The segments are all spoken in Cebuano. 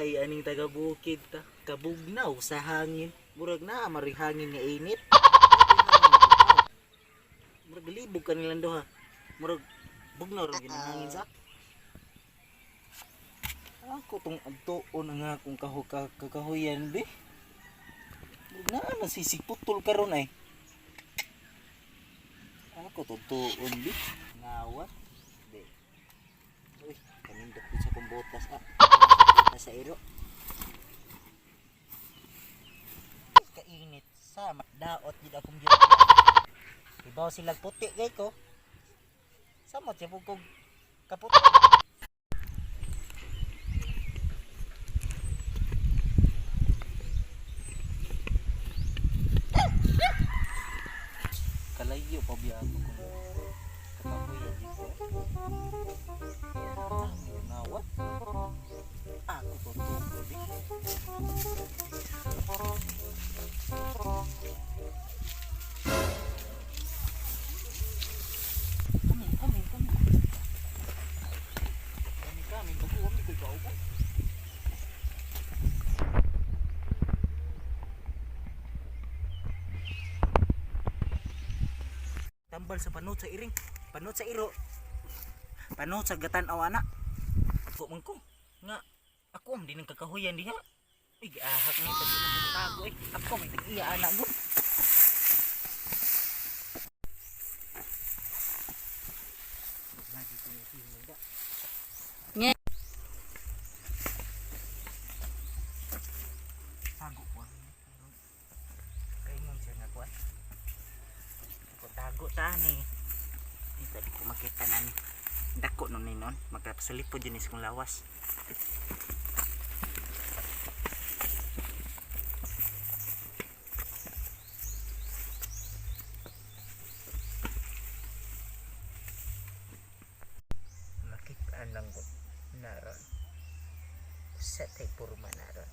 Di ay aning taga bukid ta. Kabugnaw sa hangin. Murag na mari hangin nga init. Murag libog kanilang duha. Murag bugnaw ra gyud ang hangin sa. Ako tong adtuon ang akong kakahuyan be. Murag naa man sisiputol karon ay. Ako tong tuon be. Ngawat. Be. Uy, kanindot ko sa kong botas ah. Botas sa iro. Kainit sa daot gid akong gyud. Ibaw sila puti kay ko. Samot siya pug kog kaputi. Kalayo pa biya ako kung kakahuyan dito. Ngawat. Ako to to. Kami, kami, kami. Kami, kami. Bago kami ko ikaw. Tambal sa panot sa iring. Panot sa iro. Panot sa gatan-aw ana. Ako man ko. Nga, ako ang din ang kakahuyan diha. Uy, giahak ni pag tago eh. Ako may tag-iya ana go. Nye. Tago ko. Kaingon siya nga kuan. Ko tago ta ni. Dito di ko makita na ni. Dako nun ni nun. Magkapasalipod yun is kong lawas. Makitaan lang ko naron. Sa tay purma naron.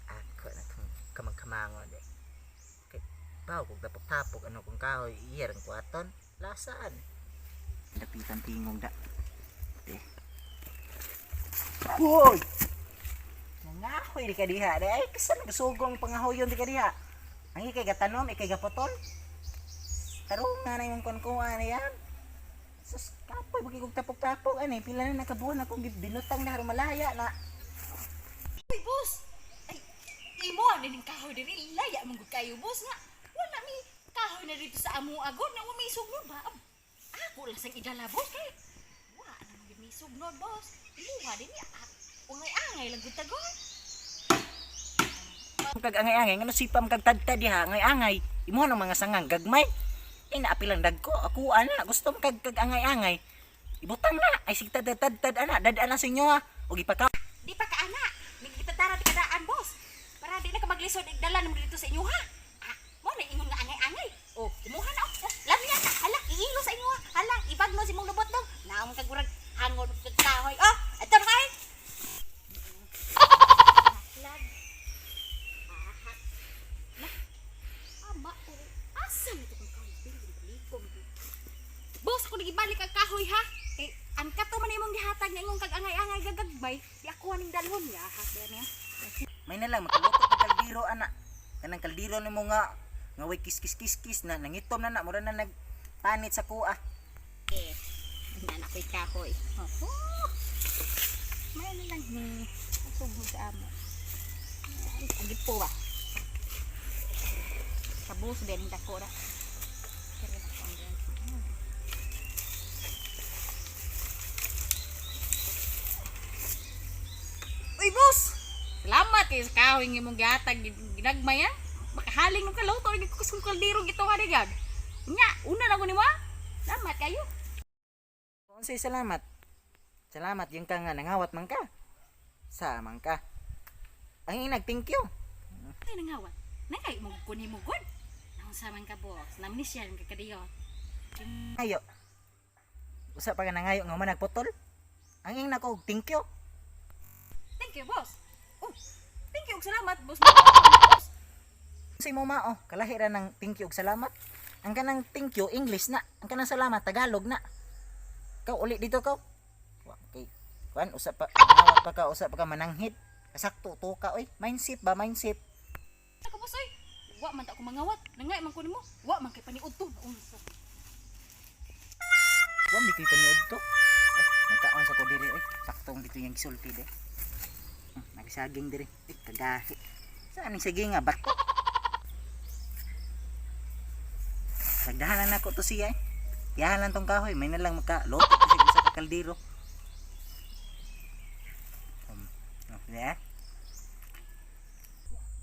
Ako na kang kamagkamangon eh. Kay paw kog tapok-tapok ano kung kahoy iyar ang kuaton lasaan. Dapitan tingog da. Eh. Hoy! Nangahoy di ka diha. Di ay kasan gasugong pangahoyon di ka diha. Ang ikay gatanom, ikay gapotol. Tarong nga na yung kuan na yan. Sus, kapoy, bagi kong tapok-tapok. Ano eh, pila na nakabuhan akong binutang na malaya na. Uy, boss! Ay, imo ang ning kahoy diri laya man gud kayo, boss nga. Wala mi kahoy na dito sa amo agod na wa may sugnod ba? Ako lang sang idala, boss kay. Wa na man gid may sugnod, boss. Imuha din ni ungay-angay lang gud tagon. Kag angay-angay, ngano sipam kag tadtad diha, angay-angay. Imo ng mga sangang gagmay. Ay naapilang dagko, ako ana, gusto mo kag kag angay-angay. Ibutang na, ay sig tad tad tad ana, dad ana sa inyo ha. Og ipaka Di pa ka ana. Nagkitatara ti kadaan, boss. Para di na ka maglisod igdala namo dito sa inyo ha. Ah, mo na ingon nga angay-angay. Oh, kumuha na oh. Oh, lamya na. Hala, iilo sa inyo ha. Hala, ibagno si mong lubot dong. Naam kag murag hangod kag kahoy. Oh, ato na kay. Lag. Ahak. Lah. Ama, oh. Asa nito kang kahoy? Bili, boss, ako nagibalik ang kahoy ha. Kay ang kato man imong gihatag nga imong kag angay-angay gagagmay, di ako aning dalhon ya ha. Diyan niya. May na lang makaluto kag kaldero ana. Kanang kaldero nimo nga nga way kiskis-kiskis na nangitom na na mura na nagpanit sa kuha. Eh, na ako'y kahoy. Oh. May na lang ni sugod sa amo. Ay, agit po ba? Kabus din dako ra. Kaya na ko ang ganyan. Uy, boss! Salamat kay sa kahoy nga imong gihatag ginagmay ha. Makahaling ng kaluto lagi ko sa kaldero gito ha gag. Nya, una na ko nimo ha. Salamat kayo. Unsay salamat? Salamat yung ka nga nangawat man ka. Sa man ka. Ang inag thank you. Ay nangawat. Nangay mo kunin mo gud. Naunsa man ka boss? Namnisya man ka kadiyo. Ayo. Usa pa ka nangayo nga man nagputol. Ang ing nako thank you. Thank you, boss. Oh, thank you ug salamat, boss. Boss. Unsay mo mao, kalahi ra ng thank you ug salamat. Ang kanang thank you English na, ang kanang salamat Tagalog na. Kaw uli dito kaw. Wa kay kuan usa pa nangawat pa. pa ka usa pa ka mananghid. Kasakto to ka oy. Mindset ba, mindset. Ako, boss, oy. Wa man ta ko mangawat. Nangay man ko nimo. Wa man kay paniud to. Unsa? Wa mi kay paniud to. Eh, nagkaon sa ko diri oy. Saktong dito yung gisulti de. Nagsaging diri. Eh, kagahi. Saan ang saging nga bato? Sagdahan na nako to siya eh. Yahan lang tong kahoy, may na lang maka loto kasi usa ka kaldero. Okay, eh.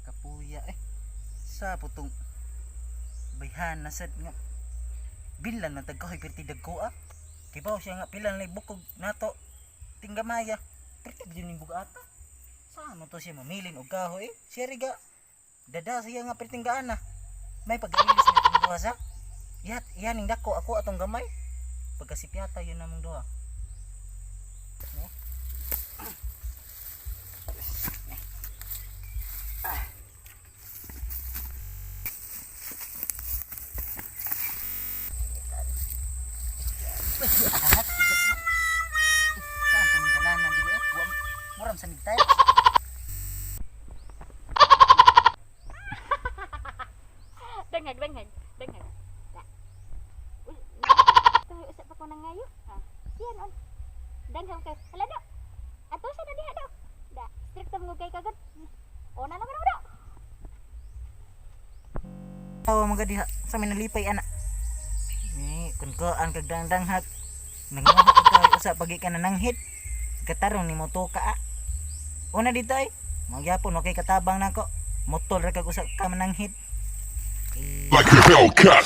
Kapuya eh. Sa putong bayhan na sad nga bilan na tag kahoy perti dagko ah. Kibaw siya nga pila na bukog nato tinggamaya. Perti gyud ning bugata. Saan mo to siya mamilin og kahoy eh? Siya riga. Dada siya nga perting gaana. May pag-ailis nga itong duha sa. Ihat, iyan ning dako ako atong gamay. Pagkasipyata yun namong duha. No? Saan kung dalanan dili eh? Muram sa nigtay. Dangag, dangag, dangag. Da. Uy, tayo usa pa ko nangayo. Ha. Siya noon. Danghang kay. Hala do. Ato sa na diha do. Da, stricto mo kay kagad. Ona na ko do. Tawa mga diha sa may nalipay ana. Ni kun ko ang kagdangdanghag nanguha kag kahoy usa pagi ka na nanghit. Katarong ni mo ka ah. Una dito ay magyapon wa kay katabang nako. Motol ra kag usa ka mananghit. Like a Hellcat.